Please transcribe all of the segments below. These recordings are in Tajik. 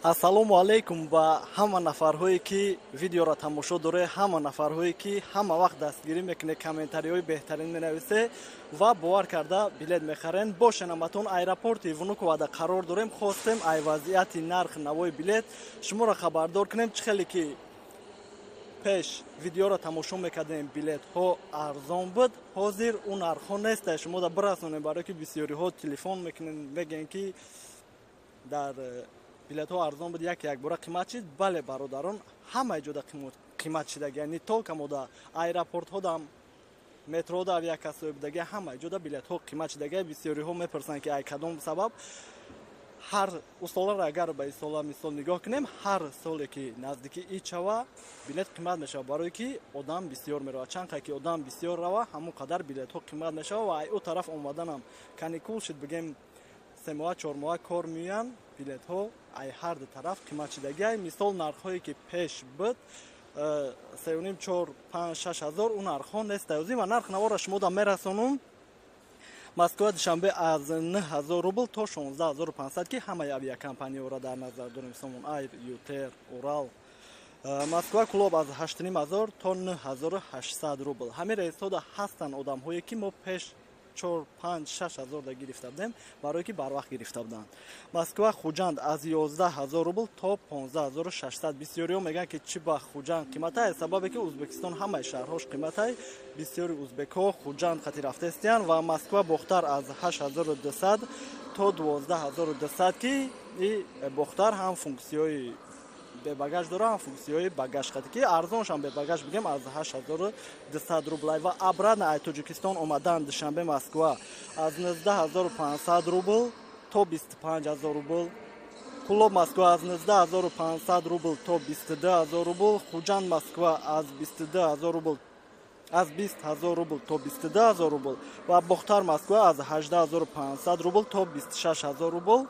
Ассалому алайкум ба ҳама нафарҳое, ки видеоро тамошо доре, ҳама нафарҳое, ки ҳама вақт дастгирӣ мекунед, комментариҳои беҳтарин менависе ва бовар карда билет мехарен. Бошен, аматон аэропорти Внуковада қарор дорем. Хостем ай вазъияти нарх навои билет шуморо хабардор кунем. Чӣ хеле ки пеш видеоро тамошо мекардем, билетҳо арзон буд, ҳозир ӯ нархҳо неста. Шумода бирасонем, барое ки бисёриҳо телефон мекунем, мегӯем, ки дар билетҳо арзон буд, як якбора қимат шид. Бале, бародарон, ҳамаи ҷода қимат шидаги, не только мода, аэропортҳодам, метрода, авиакассаҳои будаги, ҳамаи ҷода билетҳо қимат шидаги. Бисёриҳо мепурсанд, ки ай кадом сабаб. Ҳар соларо агар ба исола мисол нигоҳ кунем, ҳар соле ки наздики ид шава, билет қимат мешавад, барое ки одам бисёр меравад. Чанд қадр ки одам бисёр рава, ҳамон қадар билетҳо қимат мешавад. Ва ай ӯ тараф омаданам каникул шуд, бигем, 3 моҳа, 4 моҳа кор меоянд, билетҳо ай ҳар ду тараф қимат шидагиай. Мисол, нархҳое ки пеш буд, 3,5, 4, 5, 6 ҳазор, ӯ нархҳо нест озим. Ва нарх навора шумода мерасонум. Москва Душанбе аз 9000 рубл то 16 500, ки ҳамаи авиакомпаниҳоро дар назар дорем: Сомон Айр, ЮТэйр, Урал. Москва Кӯлоб аз 8500 то 9800 рубл. Ҳамин рейсҳода ҳастанд одамҳое, ки мо пеш 4, 5, 6 ҳазор да гирифта будем, барое ки барвақт гирифта буданд. Москва Хуҷанд аз 11 000 рубл то 15 600. Бисёриҳо мегӯянд, ки чӣ ба Хуҷанд қиматай. Сабабе ки Ӯзбекистон ҳамаи шаҳрҳош қиматай, бисёри узбекҳо Хуҷанд қати рафтаистиянд. Ва Москва Бохтар аз 8200 то 12 200, ки и Бохтар ҳам функсияҳои бебагаж дора, ҳам функсияҳои багаж қати, ки арзоншам бебагаж бигем, аз 8200 рублай. Ва обратно ай Тоҷикистон омадан Душанбе Москва аз 19 500 рубл то 25 000 рубл. Кӯлоб Москва аз 19 500 рубл то 22 000 рубл. Хуҷанд Москва аз 22 000 рубл, аз 20 000 рубл то 22 000 рубл. Ва Бохтар Москва аз 18 500 рубл то 26 000 рубл.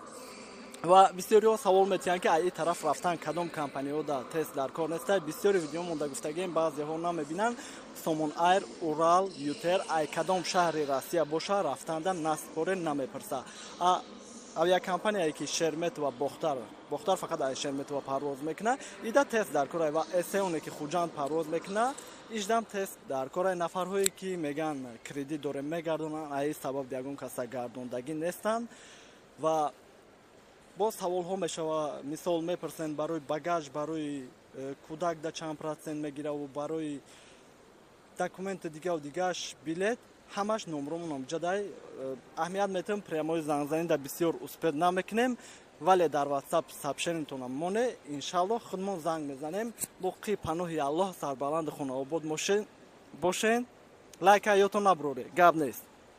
Ва бисёриҳо савол метиҳанд, ки ай тараф рафтан кадом компаниҳо да тест дар кор неста. Бисёри видео монда гуфтагем, баъзеҳо намебинанд. Сомон Айр, Урал, ЮТэйр, ай кадом шаҳри Россия боша, рафтанда наспоре намепурса. Авиакомпанияе ки Шереметьево Бохтар, Бохтар фақат ай Шереметьево парвоз мекуна, ида тест дар кор. Ва эсеоне ки Хуҷанд парвоз мекуна, иждам тест дар кор. Нафарҳое ки меган кредит дорем, мегардонанд, ай сабаб ягон каса гардондагӣ нестанд. Ва боз саволҳо мешава, мисол, мепурсанд, барои багаж барои кӯдак да чанд процент мегираву барои документи дигаву дигааш билет. Ҳамаш номромон ҷадай аҳамият метавем. Прямой зангзанӣ да бисёр успеть намекунем, вале дар WhatsApp сообщениятонам моне, иншаллоҳ, худмон занг мезанем. Боқи паноҳи Аллоҳ, сарбаланди хонаобод бошен. Лайка ётон набуроре, гап нест.